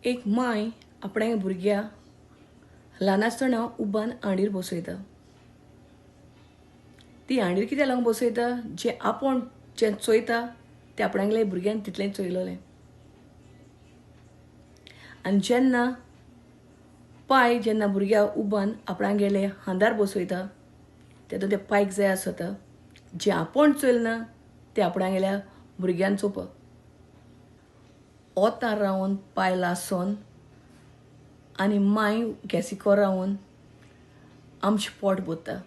एक माय आपणागे भुरग्या ल्हान आसतना उबान हांडीर बसयता. ती हांडीर कित्याक लागून बसयता? जें आपूण जें चोयता तें आपणागेल्या भुरग्यान तितलें चोयलोलें. आनी जेन्ना पाय जेन्ना भुरग्या उबान आपणागेले हांदार बसयता तेदो त्या पायक जाय आसता जें आपूण चोयलें ना तें आपणागेल्या भुरग्यान चोवपाक. ओतार रावन पाय लासोन आनी माय गॅसिको रावन आमचें पोट भरता.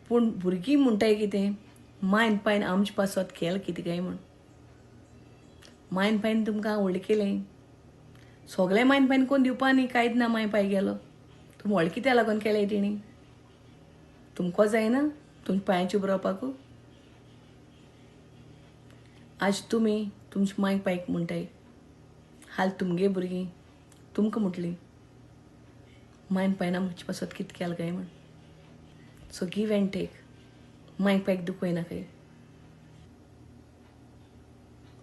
पूण भुरगीं म्हणटाय कितें, मायन पायन आमचे पासत केलें कितें काय म्हूण. मायन पायन तुमकां व्हडलें केलें, सगळें मायन पायन कोण दिवपा न्ही, कांयच ना माय पाय गेलो. तुमी व्हडलें कित्याक लागून केलें तेणी? तुमकां जायना तुमच्या पांयाचेर उबो रावपाकू? आज तुमी तुमच्या मायक पायक म्हणटाय, हाल तुमगे भुरगीं तुमकां म्हटलीं मायन पायन आमचे पासत कितें केलें काय म्हूण. सो गिव एंड टेक, मायक पायक दुखयनाकाय.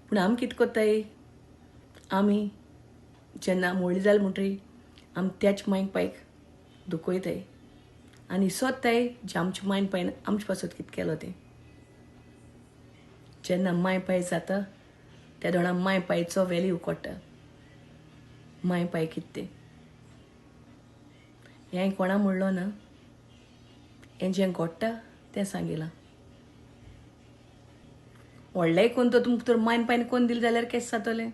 पूण आमी कितें कोत्ताय, आमी जेन्ना व्हडलीं जालीं म्हणटरी आमी त्याच मायक पायक दुखयताय आनी सोदताय जें आमच्या मायन पायन आमचे पासत कितें केलो तें. जेन्ना माय पाय जाता त्या दोणा माय पायचो वेल्यू कळटा, माय पाय कितें तें. हें कोणा म्हणलो ना, हें जें घडटा तें सांगिलां. व्हडलें कोण तर तुमकां तर मायन पायन कोण दिलें जाल्यार केशें जातलें?